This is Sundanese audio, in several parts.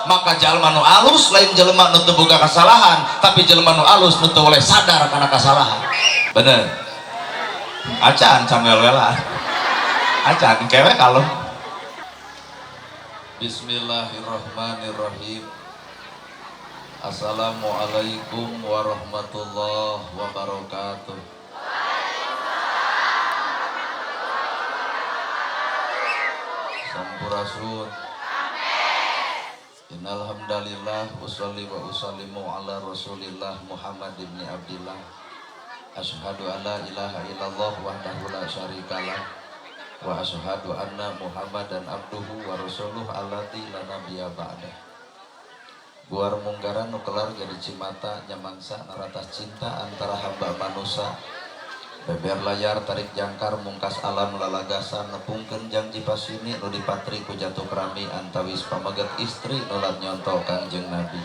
Maka jalma nu alus lain jelema nu teu boga kasalahan, tapi jelema nu alus nu teu boleh sadar kana kasalahan. Bener acan cangwel-welan acan kewe kalau. Bismillahirrahmanirrahim. Assalamualaikum warahmatullahi wabarakatuh. Sampurasun. Innal hamdalillah usolli wa usallimu ala Rasulillah Muhammad ibni Abdillah. Asyhadu an la ilaha illallah wahdahu la syarikalah wa asyhadu anna Muhammadan abduhu wa rasuluh alladzi la nabiyya ba'dah. Guar munggaran nu kelar jadi cimata nyamangsa naratas cinta antara hamba manusa. Beber layar tarik jangkar mungkas alam lalagasan nepungkeun janji pasini nu dipatri ku jatuh kerami antawis pameget istri nulat nyonto Kangjeng Nabi.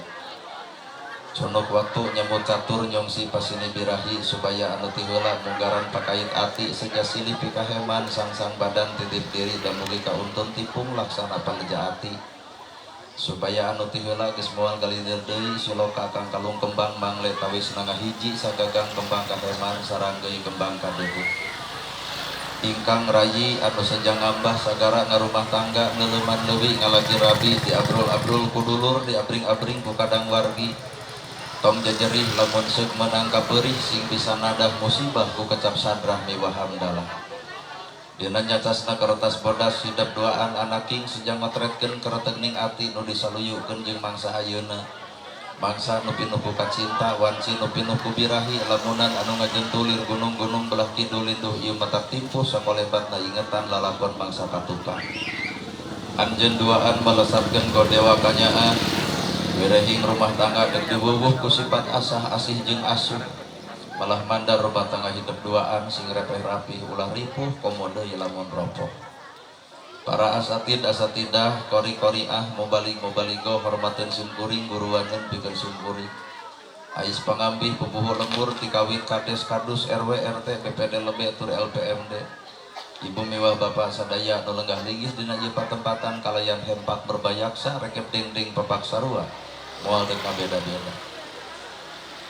Conok waktu nyemut catur nyongsi pasini birahi supaya anu ti heula munggaran pakait ati seja silih pikaheman sangsang badan titip diri dan mugi kauntun tipung laksana paneja ati. Supaya anu ti heula geus moal galider deui siloka kang kalung kembang mangle tawis nangahiji sagagang kembang kaheman saranggeuy kembang kadehu. Ingkang rayi anu senjang ngambah sagara ngarumah tangga neuleuman leuwih ngalagi rabi diabrul-abrul ku dulur diabring-abring ku kadang wargi. Tong jejerih lamun seuk meunang kapeurih sing bisa nadah musibah ku kecap sadrah miwah hamdalah. Dina nyacasna kertas bodas hidep duaan anaking sejang ngotretkeun keretegning ati nu disaluyukeun jeung mangsa ayeuna. Mangsa nu pinuh ku kacinta wanci nu pinuh ku birahi lamunan anu ngajentulir gunung-gunung belah kidul linduh ieu matak timpuh sakolebatna ingetan lalakon mangsa patukang. Anjeun duaan melesatkeun godewa kanyaah wirehing rumah tangga deuk diwuwuh ku sifat asah asih jeung asuh. Malah mandar rumah tangga hidup duaan sing repeh rapih ulah ripuh komodo lamun ropoh. Para asatid asatidah kori koriah mubalig mubaligo hormateun simkuring guruaneun pikeun simkuring. Ais pangambih pupuhu lembur tikawit kades kadus RW RT BPD lebe tur LPMD. Ibu miwah bapak sadaya nu lenggah linggih dina ieu patempatan kalayan hempak berbayaksa rekep dingding pepak sarua moal deuk ngabeda-beda.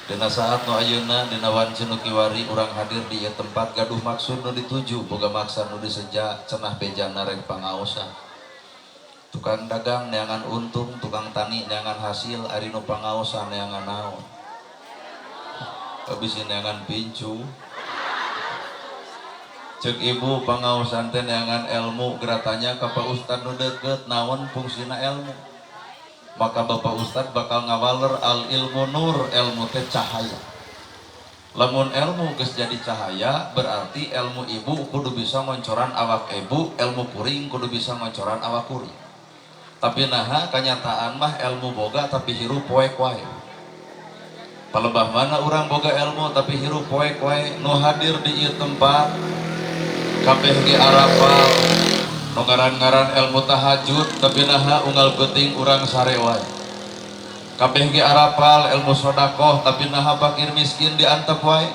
Dina saat nu ayeuna dina wanci nu kiwari urang hadir di ieu tempat gaduh maksud nu dituju boga maksa nu diseja cenah bejana rek pangaosan. Tukang dagang neangan untung, tukang tani neangan hasil, ari nu pangaosan neangan naon. Habis neangan pincu. Cek ibu pangaosan teh neangan ilmu geratanya ka Pak Ustad nu deukeut naon fungsina ilmu. Maka Bapak Ustad bakal ngawaler al ilmu nur, ilmu teh cahaya. Lamun ilmu geus jadi cahaya berarti ilmu ibu kudu bisa ngoncoran awak ibu, ilmu kuring kudu bisa ngoncoran awak kuring. Tapi naha kanyataan mah ilmu boga tapi hirup poek wae. Palebah mana urang boga ilmu tapi hirup poek wae. Nu hadir di ieu tempat kabeh ge arapal nu ngaran-ngaran ilmu tahajud tapi naha unggal peuting urang sare wae. Kabeh ge arapal ilmu sodakoh tapi naha fakir miskin diantep wae.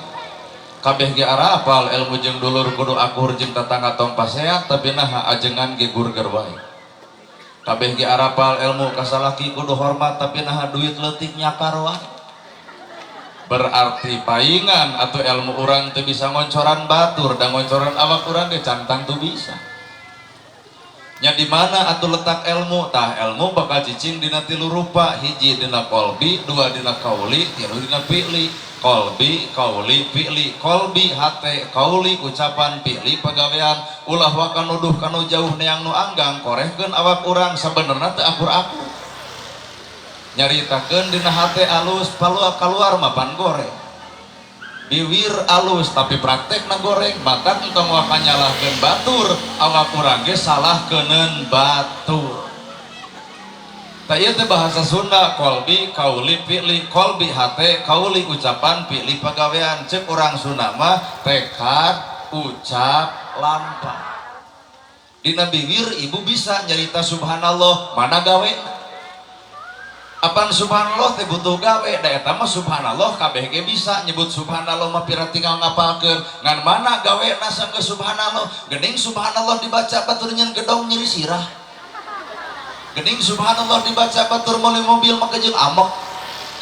Kabeh ge arapal ilmu jeung dulur kudu akur jeung tetangga tong paseat tapi naha ajengan ge gurger wae. Kabeh ge arapal ilmu kasalaki kudu hormat tapi naha duit leutik nyakar wae. Berarti paingan atau ilmu urang teu bisa ngoncoran batur dan ngoncoran awak urang ge cantang teu bisa. Nya di mana atuh letak ilmu? Tah ilmu bakal cicing dina tilu rupa, hiji dina kolbi, dua dina kauli, tilu dina fi'li. Kolbi, kauli, fi'li. Kolbi hate, kauli ucapan, fi'li pagawean. Ulah waka nuduh kanu jauh neang nu anggang, korehkeun awak urang sabenerna teu akur-akur. Nyaritakeun dina hate alus, palua kaluar mah pan goreng. Biwir alus tapi praktekna goreng, maka entong waka nyalahkeun batur, awak urang ge salah keuneun batur. Tah ieu teh bahasa Sunda, kolbi, kauli, fi'li. Kolbi hate, kauli ucapan, fi'li pagawean. Cek urang Sunda mah tekad, ucap, lampah. Dina biwir ibu bisa nyarita subhanallah, mana gawe? Apan subhanallah teh butuh gawe, da eta mah subhanallah kabeh ge bisa nyebut subhanallah mah pira tinggal ngapalkeun. Ngan mana gawe sanggeus subhanallah, geuning subhanallah dibaca batur nyen gedong nyeri sirah. Gening subhanallah dibaca batur meuli mobil make jeung amok.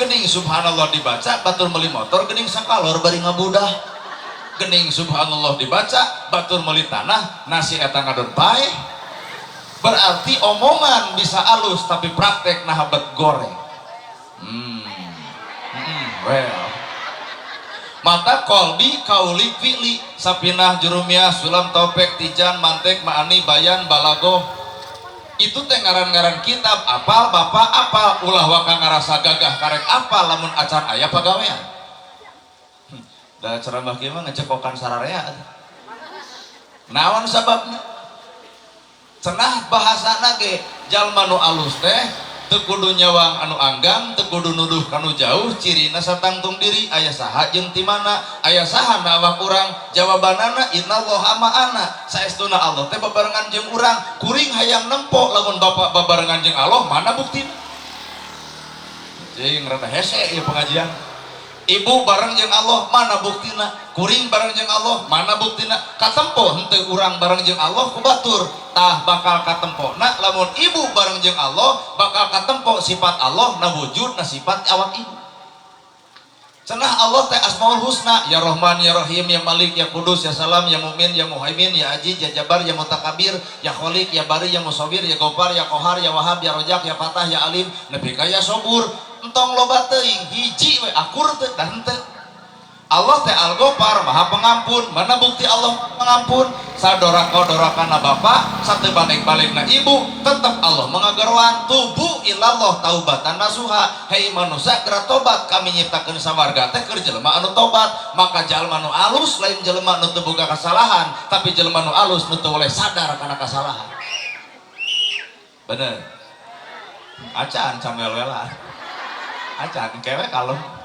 Gening subhanallah dibaca batur meuli motor gening sakalor bari ngabudah. Gening subhanallah dibaca batur meuli tanah nasi eta ngadon paeh. Berarti omongan bisa alus, tapi praktek nah bet goreng. Well, mata kolbi, kauli, fi'li, sapinah, jurumiyah, sulam, topek, tijan, mantek, ma'ani, bayan, balagoh, itu teh ngaran-ngaran kitab. Apal bapak, apal. Ulah waka ngarasa gagah karek apal lamun acan aya pagawean. Da ceramah kieu mah ngecekokan sararea. Naon sababna? Cenah bahasana ge jalma nu alus teh teu kudu nyawang anu anggang, teu kudu nuduh kanu jauh, cirina satangtung diri. Aya saha jeung ti mana? Aya saha na awak urang? Jawabanana innallaha ma'ana, saestuna Allah teh babarengan jeung urang. Kuring hayang nempo lamun bapak babarengan jeung Allah, mana buktina? Cing rada hese ieu pengajian. Ibu bareng jeung Allah, mana buktina? Kuring bareng jeung Allah, mana buktina? Katempo henteu urang bareng jeung Allah ku batur? Tah, bakal katempona lamun ibu bareng jeung Allah, bakal katempo sifat Allah na wujud na sifat awak ibu. Cenah Allah teh Asmaul Husna, ya Rahman, ya Rahim, ya Malik, ya Kudus, ya Salam, ya Mumin, ya Muhaimin, ya Aziz, ya Jabar, ya Mutakabir, ya Khalik, ya Bari, ya Musawir, ya Gopar, ya Kohar, ya Wahab, ya Rojak, ya Fatah, ya Alim, nepi ka ya Sobur. Entong loba teuing, hiji we akur teu dah henteu. Allah teh Al-Gopar, Maha Pengampun. Mana bukti Allah pengampun? Sadoraka dorakana bapak, satu balik-balikna ibu, tetap Allah mengagarwan tubu ilallah taubatan nasuha. Hei manusia, geura tobat, kami nyiptakeun sawarga teh keur jelema anu tobat. Maka jalma nu alus lain jelema nu teu boga kesalahan, tapi jelema nu alus nu teu boleh sadar kana kesalahan. Bener. Acan can wel-welan. Acan kewe kalem.